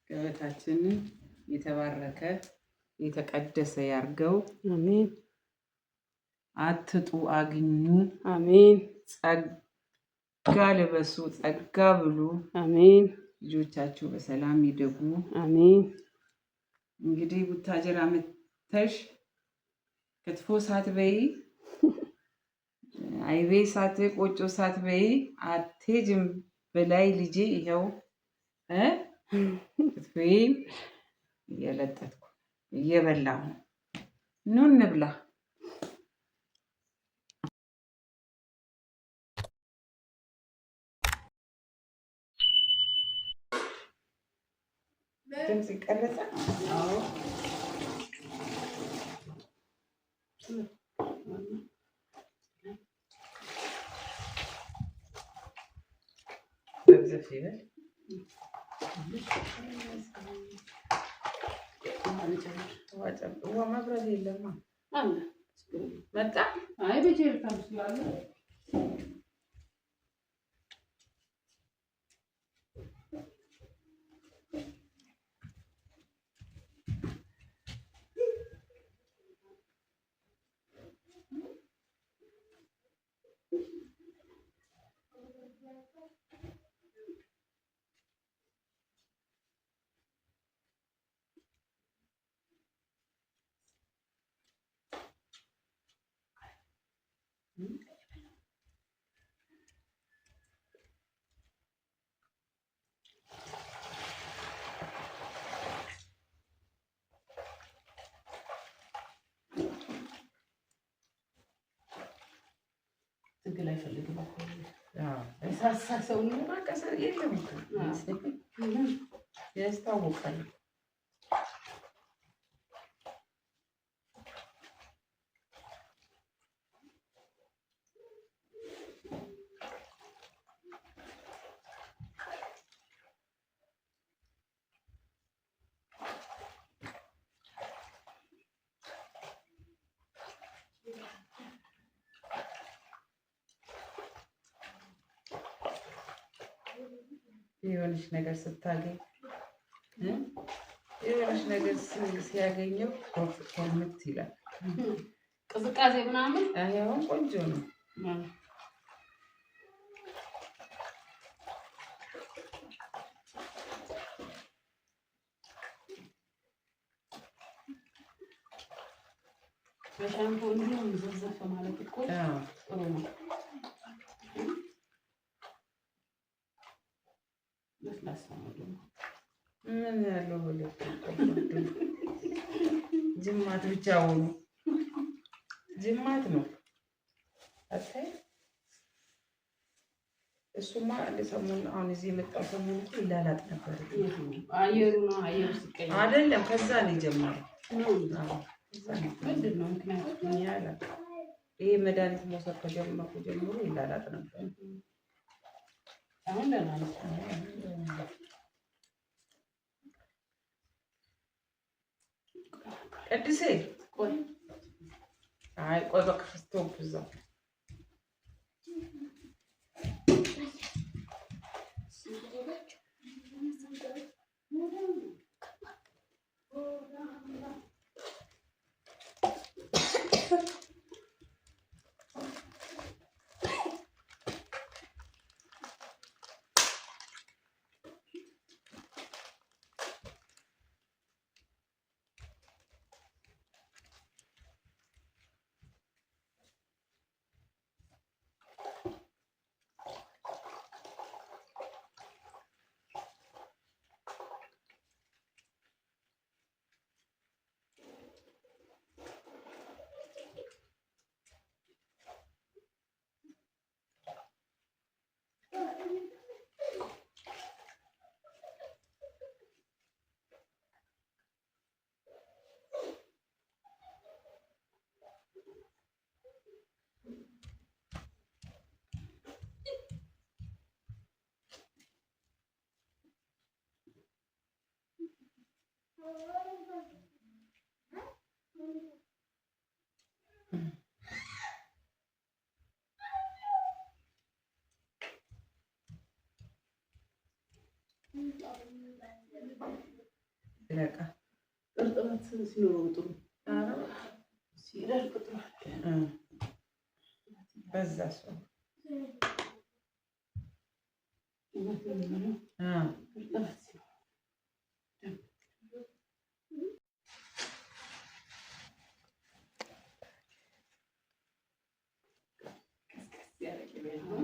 ገበታችንን የተባረከ የተቀደሰ ያርገው። አሜን። አትጡ አግኙ። አሜን። ጸጋ ልበሱ፣ ጸጋ ብሉ። አሜን። ልጆቻችሁ በሰላም ይደጉ። አሜን። እንግዲህ ቡታጀራ መተሽ ክትፎ ሳትበይ፣ አይቤ ሳት ቆጮ ሳትበይ አትሄጂም በላይ ልጄ፣ ይኸው ክትፎዬን እየለጠጥኩ እየበላሁ ነው። ኑ እንብላ። ድምፅ ይቀረጻል። አዎ። ዘብዘብ ይበል። ውሃ መብራት የለማ። አለ። መጣ። አይ፣ በጀሪካን ስላለ። ትግል አይፈልግም እኮ። ሳሳ ሰውነት በቃ የለም እኮ፣ ያስታውቃል። የሆነች ነገር ስታገኝ፣ የሆነች ነገር ሲያገኘው ኮርምት ይላል። ቅዝቃዜ ምናምን። አይ፣ አሁን ቆንጆ ነው። በሻምፖ እንዲሁም ዘፍዘፍ ማለት እኮ ጥሩ ነው። ለስላሳ ነው ደግሞ። ምን ያለው ሁለት ጅማት ብቻ ሆኑ። ጅማት ነው አታይ። እሱማ እንደ ሰሞኑን፣ አሁን እዚህ የመጣው ሰሞኑን እኮ ይላላጥ ነበር። አየሩ ነው፣ አየሩ ሲቀየር። አይደለም፣ ከዛ ነው የጀመረው። ነው? አዎ፣ ከዛ ነው። ምንድን ነው ምክንያቱ? እኔ አላውቅም። ይሄ መድኃኒት መውሰድ ከጀመርኩ ጀምሮ ይላላጥ ነበር። አሁን ደህና ነው። ቅድሴ። ቆይ። አይ ቆይ፣ በቃ stop እዛው። ይረቃ እርጥበት ሲኖረው ጥሩ፣ ሲደርቅ ጥሩ። በዛ ሰው እርጥበት ሲኖረው ቀስቀስ ያለ ቅቤ ነው።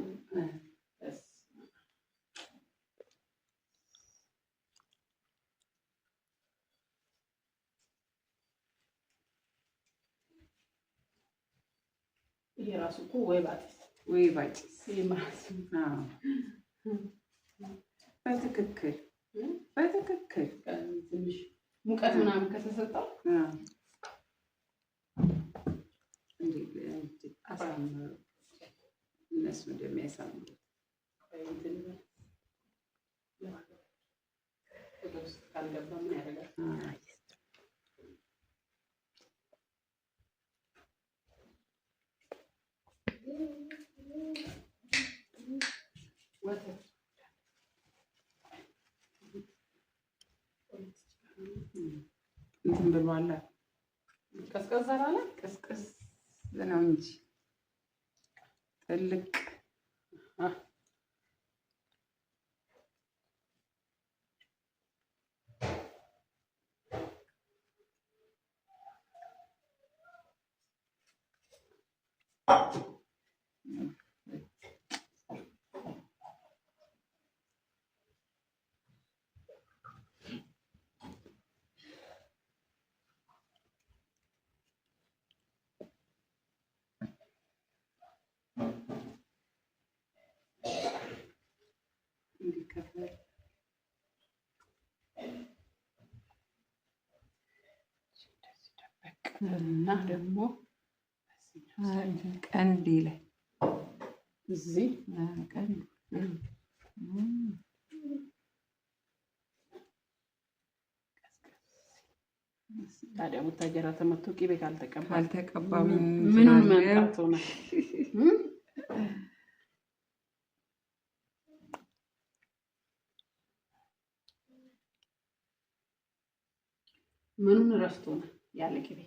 ይሄ ራሱ እኮ ወይባ ጢስ ወይባ ጭስ ይሄ በትክክል በትክክል። ትንሽ ሙቀት ምናምን ከተሰጠው አሳምሩ፣ እነሱ እንደሚያሳምሩት ወደ ውስጥ ካልገባ ምን ያደርጋል? ወተት እንትን ብሏላ። ቀዝቀዝ አላለ? ቅዝቅዝ ነው እንጂ ጥልቅ። እንዲከፈል እና ደግሞ ቀንዴ ላይ እዚህ ቀንዱ ታዲያ ቡታጀራ ተመቶ ቅቤ ካልተቀባ ካልተቀባ ምኑን መምጣት ሆነ? ምኑን ረስቶ ነው ያለ ቅቤ?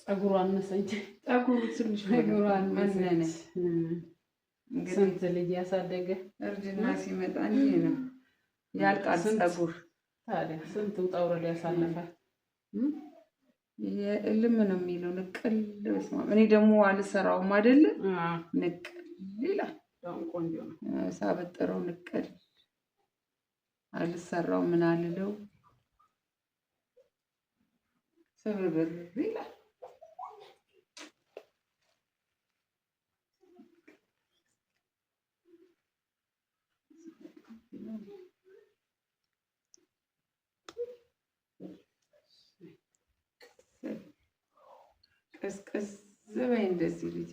ፀጉሩ አነሰ እንጂ ፀጉሩ ትንሽ ፀጉሩ መነነ። አነሰ። ስንት ልጅ ያሳደገ እርጅና ሲመጣ እንዲህ ነው ያልቃል ፀጉር። ታዲያ ስንት ውጣ ውረድ ያሳለፈ። እልም ነው የሚለው፣ ንቅል። በስመ አብ። እኔ ደግሞ አልሰራውም አይደለ፣ ንቅል ይላል። ቆንጆ ነው። ሳበጥረው ንቅል፣ አልሰራው ምን አልለው ስብርብር ይላል። ቅዝቅዝ በይ እንደዚህ ልጄ።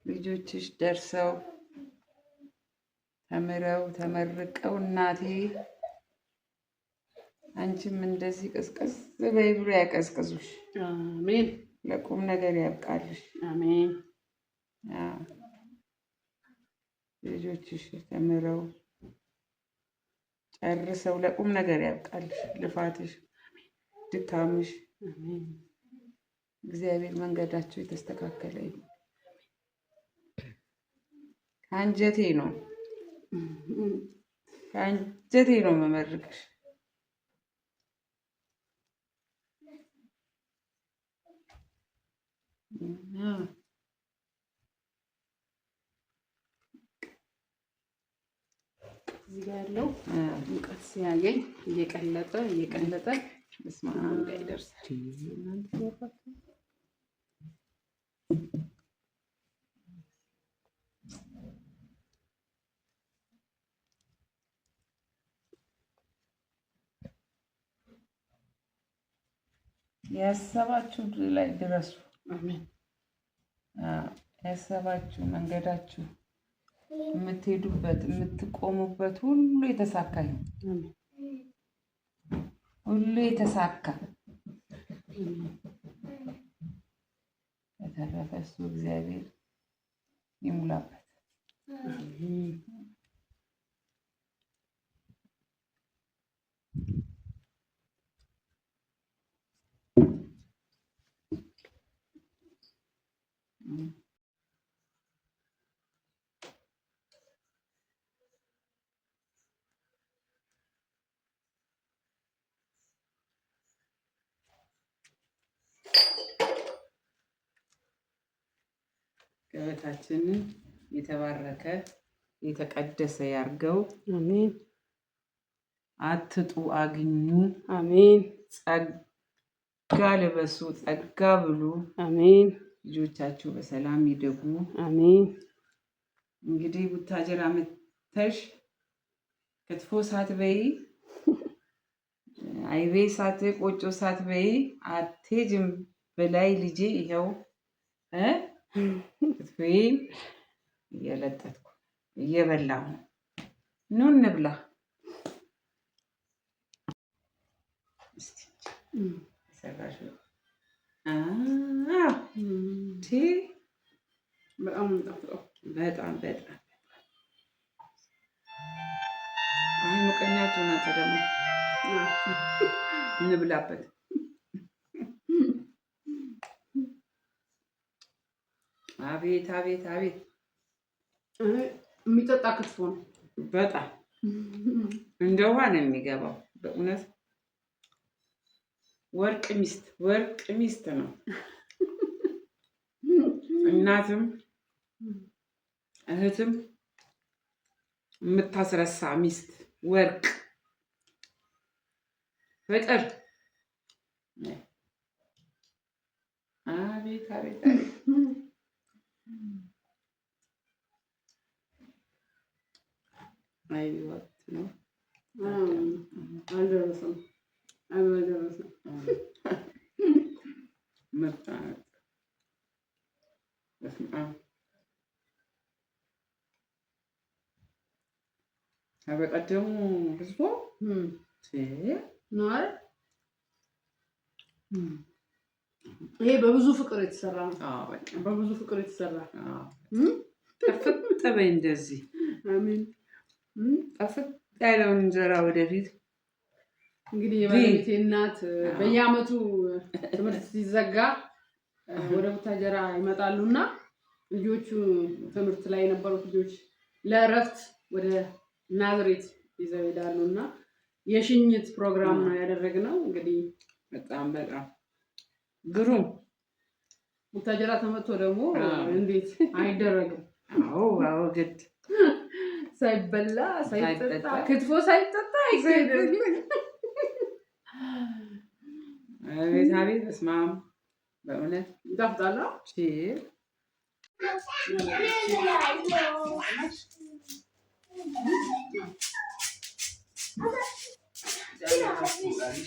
ልጆችሽ ደርሰው ተምረው ተመርቀው እናቴ አንቺም እንደዚህ ቅዝቅዝ በይ ብሎ ያቀዝቅዙሽ። አሜን። ለቁም ነገር ያብቃልሽ። አሜን። ልጆችሽ ተምረው ጨርሰው ለቁም ነገር ያብቃልሽ። ልፋትሽ፣ ድካምሽ እግዚአብሔር መንገዳቸው የተስተካከለ ይሁን። ከአንጀቴ ነው ከአንጀቴ ነው መመርቅሽ። እዚህ ጋር ያለው ሙቀት ሲያገኝ እየቀለጠ እየቀለጠ ጋር ይደርሳል። ያሰባችሁ ላይ ድረሱ። አሜን። ያሰባችሁ መንገዳችሁ የምትሄዱበት የምትቆሙበት ሁሉ የተሳካ ይሁን። ሁሉ የተሳካ። በተረፈ እሱ እግዚአብሔር ይሙላበት። ገበታችንን የተባረከ የተቀደሰ ያርገው። አሜን። አትጡ አግኙ። አሜን። ጸጋ ልበሱ፣ ጸጋ ብሉ። አሜን። ልጆቻችሁ በሰላም ይደጉ። አሜን። እንግዲህ ቡታጀራ መተሽ ክትፎ ሳትበይ አይቤ ሳት ቆጮ ሳትበይ አትሄጂም በላይ ልጄ ይኸው ክትፎዬን እየለጠጥኩ እየበላሁ ነው። ኑ እንብላ። እስቲ የሰራሽው በጣም ነው የሚጣፍጠው። በጣም በጣም አይ ሙቀኛ ትሆናለህ ደግሞ እንብላበት። አቤት አቤት አቤት! የሚጠጣ ክትፎ ነው። በጣም እንደ ውሃ ነው የሚገባው። በእውነት ወርቅ ሚስት ወርቅ ሚስት ነው። እናትም እህትም የምታስረሳ ሚስት ወርቅ ፍቅር። አቤት አቤት አቤት! አይቢ ወቅት ነው። አልደረሰም፣ አልደረሰም። ምርጥ በስመ አብ። በቀደሙ ህዝቦ ነው አይደል? ይሄ በብዙ ፍቅር የተሰራ ነው። በብዙ ፍቅር የተሰራ ጥፍጥ በይ እንደዚህ። አሜን። ጥፍጥ ያለውን እንጀራ ወደፊት እንግዲህ የባለቤቴ እናት በየዓመቱ ትምህርት ሲዘጋ ወደ ቡታጀራ ይመጣሉና ልጆቹ ትምህርት ላይ የነበሩት ልጆች ለእረፍት ወደ ናዝሬት ይዘው ይሄዳሉ እና የሽኝት ፕሮግራም ነው ያደረግነው። እንግዲህ በጣም በጣም ግሩም ቡታጀራ ተመቶ ደግሞ እንዴት አይደረግም? አዎ አዎ፣ ግድ ሳይበላ ሳይጠጣ ክትፎ ሳይጠጣ አይገድም። አቤት አቤት፣ በስመ አብ በእውነት ይጣፍጣል።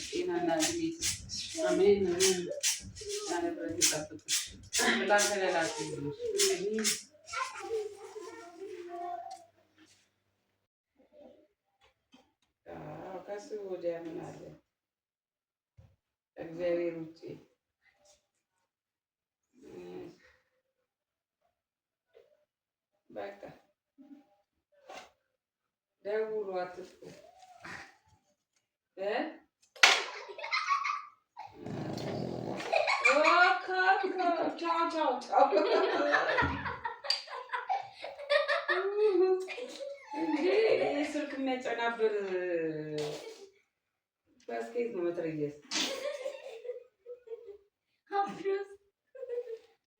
ጤናና እድሜ አሜን አሜን። በጣም ተለላችሁ። ከሱ ወዲያ ምን አለ? እግዚአብሔር ውጭ በቃ ደውሉ፣ አትጥፉ። ቻው ቻው ቻው። እንዴ ስልክ የሚያጨናብር ባስኬት ነው መትረየስ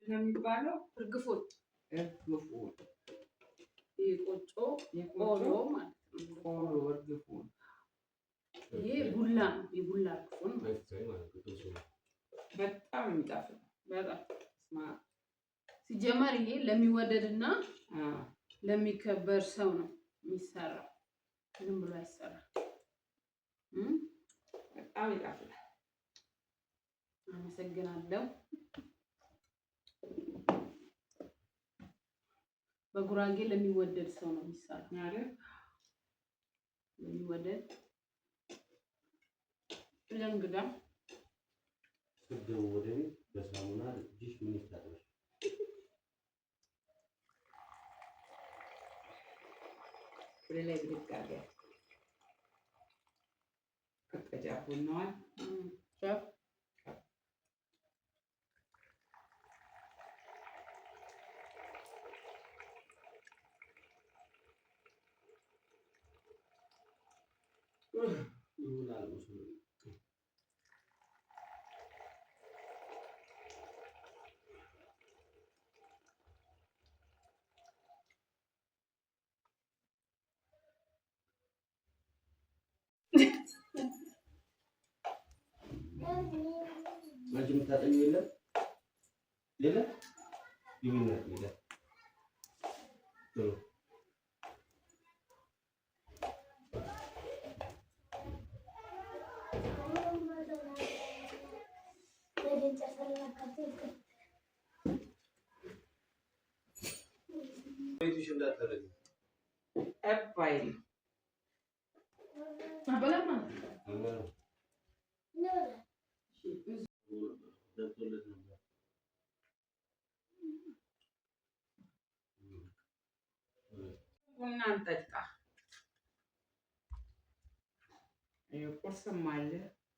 የሚባለው። እርግፎን እርግፎን የቆጮ ቆሎ ማለት ነው። ቆሎ እርግፎን ይሄ ቡላ ነው። የቡላ እርግፎን ማለት ነው። በጣም የሚጣፍጥ በጣም ሲጀመር ይሄ ለሚወደድና ለሚከበር ሰው ነው የሚሰራው። ዝም ብሎ አይሰራም። በጣም ይጣፍጣል። አመሰግናለሁ። በጉራጌ ለሚወደድ ሰው ነው የሚሰራው። አይደል? ለሚወደድ ለእንግዳ። ስትገቡ ወደ ቤት በሳሙና እጅሽ ምን ይታጠባል? ወደ ላይ ብድግ አድርጊያት። ቀቀጫ ቡናዋን። ጫፍ። ይሆናል መስሎ። አንቺ የምታጠኚው የለም ሌላ ይሁን ሌላ ጥሩ። ቤትሽ እንዳታረጊ። ጠብ አይልም። አበላም ማለት ነው። ገብቶለት ነበር። ቡና እንጠጣ። ይኸው ቁርስም አለ፣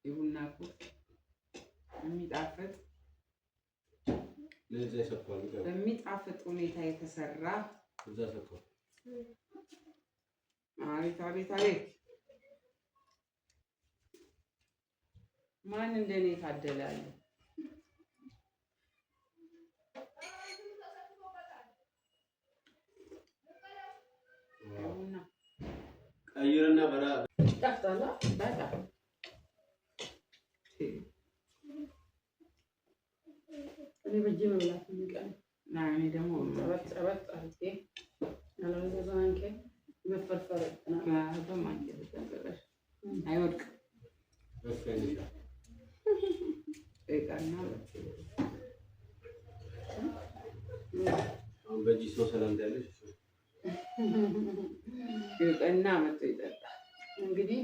የቡና ቁርስ የሚጣፍጥ። ለዛ ይሰኳል። በሚጣፍጥ ሁኔታ የተሰራ። እዛ ሰኳል። አቤት አቤት አቤት! ማን እንደኔ ታደለ አለ? ቡና። ቀይርና በራ። ይጣፍጣል። በጣም። እኔ በእጄ መብላት ነው የሚቀረኝ። ና እኔ ደግሞ ጨበጥ ጨበጥ አድርጌ፣ ያለበለዚያ በማንኪያ መፈርፈር እንትን አለ። በማንኪያ ተጠንቀቀሽ አይወድቅም። በሱ አይነሻ። እቃና አሁን በእጅ ሰው ሰላም ያለሽ እሱ። እቃና መጥቶ ይጠጣል። እንግዲህ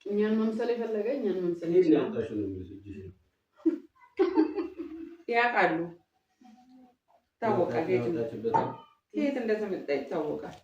እኛን መምሰል የፈለገ እኛን መምሰል ይሄን ይችላል። ያወጣሽው ነው የሚሉት እጅሽ ነው። ያውቃሉ፣ ይታወቃል። ያወጣችበት ነው። የት እንደተመጣ ይታወቃል።